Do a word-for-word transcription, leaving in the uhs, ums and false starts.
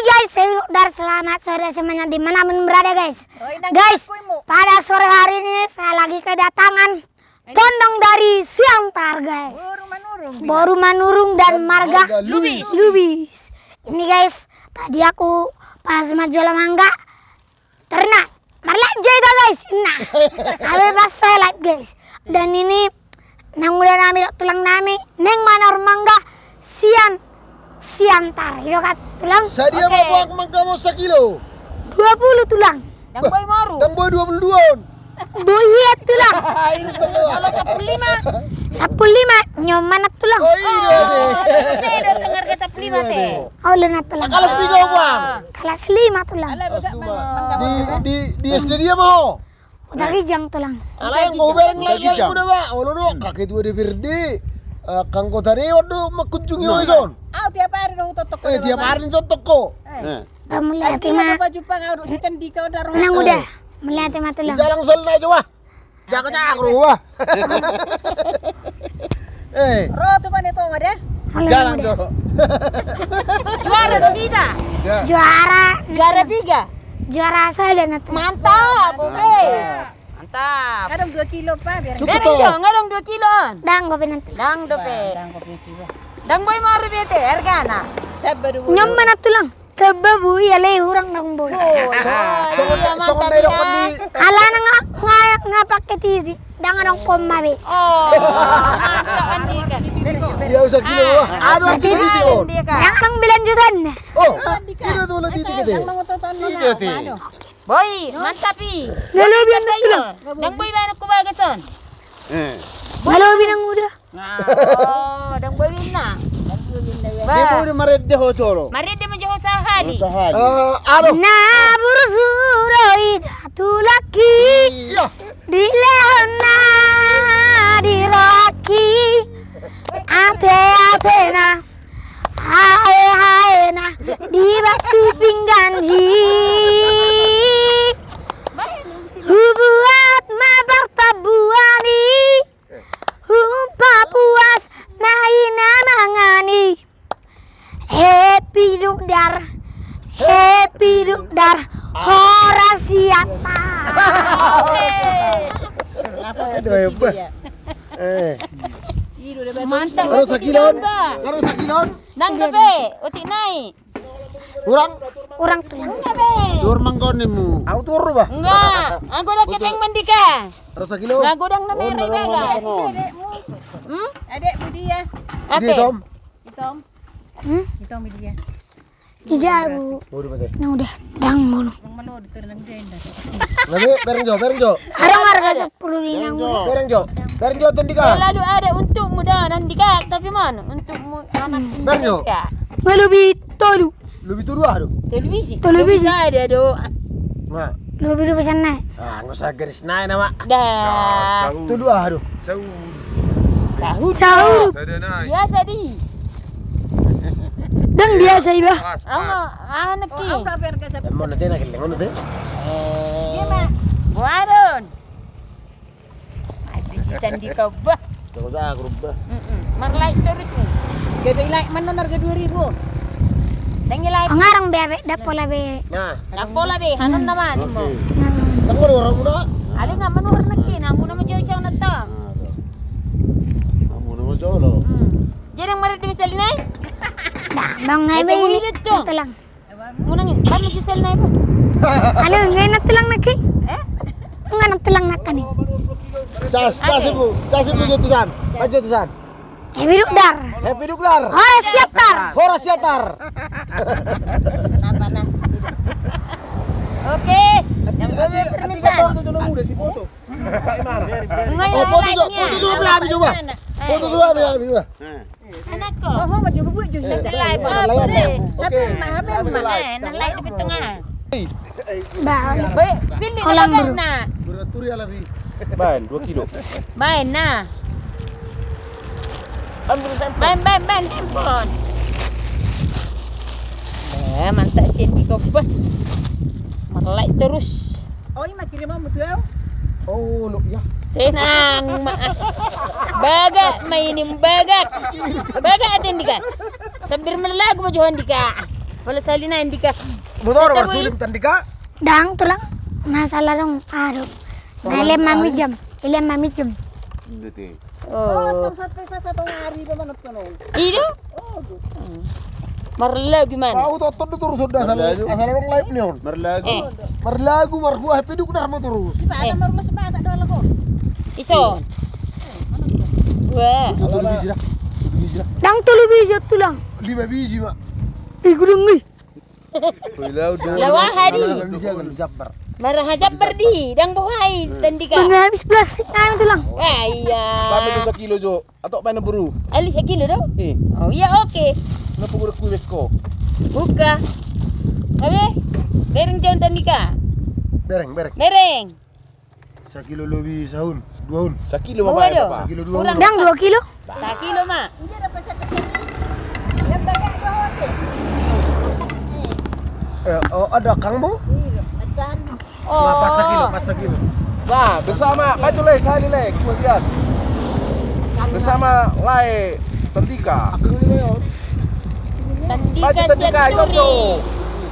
Guys, saya Dukdar, selamat sore semuanya di mana pun berada, guys. Guys, pada sore hari ini saya lagi kedatangan tondong dari Siantar, guys. Boru Manurung dan marga Lubis. Ini, guys, tadi aku pas manjalo mangga, terna marlive jo hita, guys. Nah, hape pas saya live, guys. Dan ini naeng uda nami dohot tulang nami naeng manahor mangga sian Siantar. I do kan, tulang? Sadia ma boak mangga on sakilo? Dua puluh, tulang. Ndang boi moru. Ndang boi dua puluh dua on. Boi hian, tulang. Molo sampulu lima? Sampulu lima, nyoman, tulang. Oh, i do, ate. Olo na, tulang. Kalas piga ho, Bang? Kalas lima, tulang. Di, di, di S D dia ma ho? Huta Ginjang, tulang. Alai anggo hubereng lae-lae muna, Bang. Olo do, kakek tua D P R D. Angkota dewan do mangkunjungi ho dison. Au, tiap ari do hutontong ho. Eh, tiap ari hutontong ho. Mauliate ma. Nang uda. Mauliate ma, tulang. Jalang solna jo, wah. Jago-jago ro, wah. Eh. Ro tu mana tu, ada? Jalang jo. Juara do hita. Juara. Juara tiga. Juara sada na, tulang. Mantap, oke. Mantap. Ngadong dua kilo, Pak, biar. Bereng jo, ngadong dua kilo. Ndang dope nanti. Ndang dope. Ndang boi moru be ate, argana. Nyoman, tulang. Tamba boi, alai hurang ndang boi. Songon na didok ni. Alana nga, nga, nga pake titik. Ndang adong koma be. Oh, mantap, Andika. Ia usa kilo, wah. Aduh, titik on. Ndang adong be lanjutanna. Oh, i do tu, titik ate. Boi, mantap i. Nga lobi na, tulang. Ndang boi baen ku bagas on. Nga lobi nang uda. Nah, oh, ndang boi ninna. Ndang boi ninna. Bah. Dia boi marende ho jolo. Marende ma jo ho sahali. Sahali. Eh, aduh. Na burju do i da tulangki. Iya. Dilehonna di rohangki. Ate-atena. Hae-haena. Di batu pinggan i. Hubuat ma partabuan i. Hupapuas ma i na mangan i. Happy Dukdar, Happy Dukdar, horas Siantar. Aduh, hebat. Eh. Mantap. Horas sakilo on. Horas sakilo on. Ndang dope, otik nai. Hurang? Hurang, tulang. Tulang manggoninmu. Au tulang, bah. Enggak. Aku udah kepeng mendika. Rasa kilo? Enggak, godang nama rai bagas. Hmm? Adek budi ya. Ate. Itom. Itom. Hmm? Itom budi ya. Ija, Bu. Udah, mate. Nang udah. Ndang molo. Nang molo, udah, nang udah, indah. Bereng jo, bereng jo. Ada harga sepuluh di nang udah. Bereng jo. Bereng jo, Tendika. Selalu ada untukmu dah, Nandika. Tapi mana untukmu anak Indonesia? Bereng jo. Nga lobi tolu. Lobi tolu aha do? Tolu biji. Tolu biji. Lobi sada do. Nga. Lobi dua pesan na. Ah, nga usah garis nai nama. Dah. Tolu aha do? Sahur. Sahur. Sahur. Biasa di. Ndang biasa iba. Pas, pas. Anak ki. Mau nanti nak keling, mau nanti. Eh. Buadon. Mati si Tandika bah. Jago-jago bah. Marlai terus ni. Gabe ilai manon harga dua ribu. Ndang ilai. Ngarang be, be, dapola be. Nah. Dapola be, hanon nama ni mo. Tanggal orang muda. Ali nga manuhor naki, namu nama jauh-jauh na ta. Namu nama jauh lo. Jadi yang marit di misal ini? Nah, bang ngai be ini. Telang. Munang, kan maju sel nai, Bu. Halo, ngai na telang naki? Eh? Ngai na telang nakani. Cas, cas ibu, cas ibu jotusan. Pas jotusan. Happy Dukdar. Happy Dukdar. Horas Siantar. Horas Siantar. Apa nah? Oke. Yang gue permintaan. Foto juga, foto juga, Abi, coba. Foto juga, Abi, Abi, coba. Anakku. Oh, mau coba buat juga. Nanti live. Apa deh? Tapi mah, apa mah? Nah, live di tengah. Bang. Pilih kolang bro. Beraturi ala bi. Baen dua kilo. Baen nah. Baen, baen, baen, handphone. Eh, mantap sih di kobah. Marlai terus. Oh, ima kirim amu tu au. Oh, lo ya. Tenang ma. Bagak ma ini bagak. Bagak ate Ndika. Sabir melagu ma johan Ndika. Pala sali na Andika. Motor marsulim Andika. Dang tulang. Masalah dong. Aduh. Nah, ile maminjam. Ile maminjam. Inda te. Oh. Tong sampe sasatong ari ba manonton on. Ido? Oh, marlagu man. Au tonton do torus on da asal, asal adong live ni on. Marlagu. Marlagu marhua hape duk narma torus. Ipa ada marmas bata do alako. Ison. Wah. Tolu biji da. Tolu biji da. Dang tolu biji tulang. Lima biji ma. Ih gudang ih. Lawa hadi. Maraha jambar di dang bohai Andika. Mangabis plastik nami tulang. Ah iya. Kami bisa kilo jo. Atok mana buru? Ali sakilo do? Eh. Oh iya oke. Napa guru kui beko? Buka. Abe, bereng jo Andika. Bereng bereng. Bereng. Sakilo lobi sahun, dua hun. Sakilo ma. Sakilo dua hun. Dang dua kilo. Sakilo ma. Eh, oh, ada kangmu? Oh. Pas sakilo, pas sakilo. Nah, bersama, maju le, sali le, kemudian. Bersama lae Andika. Andika. Maju Andika, siap.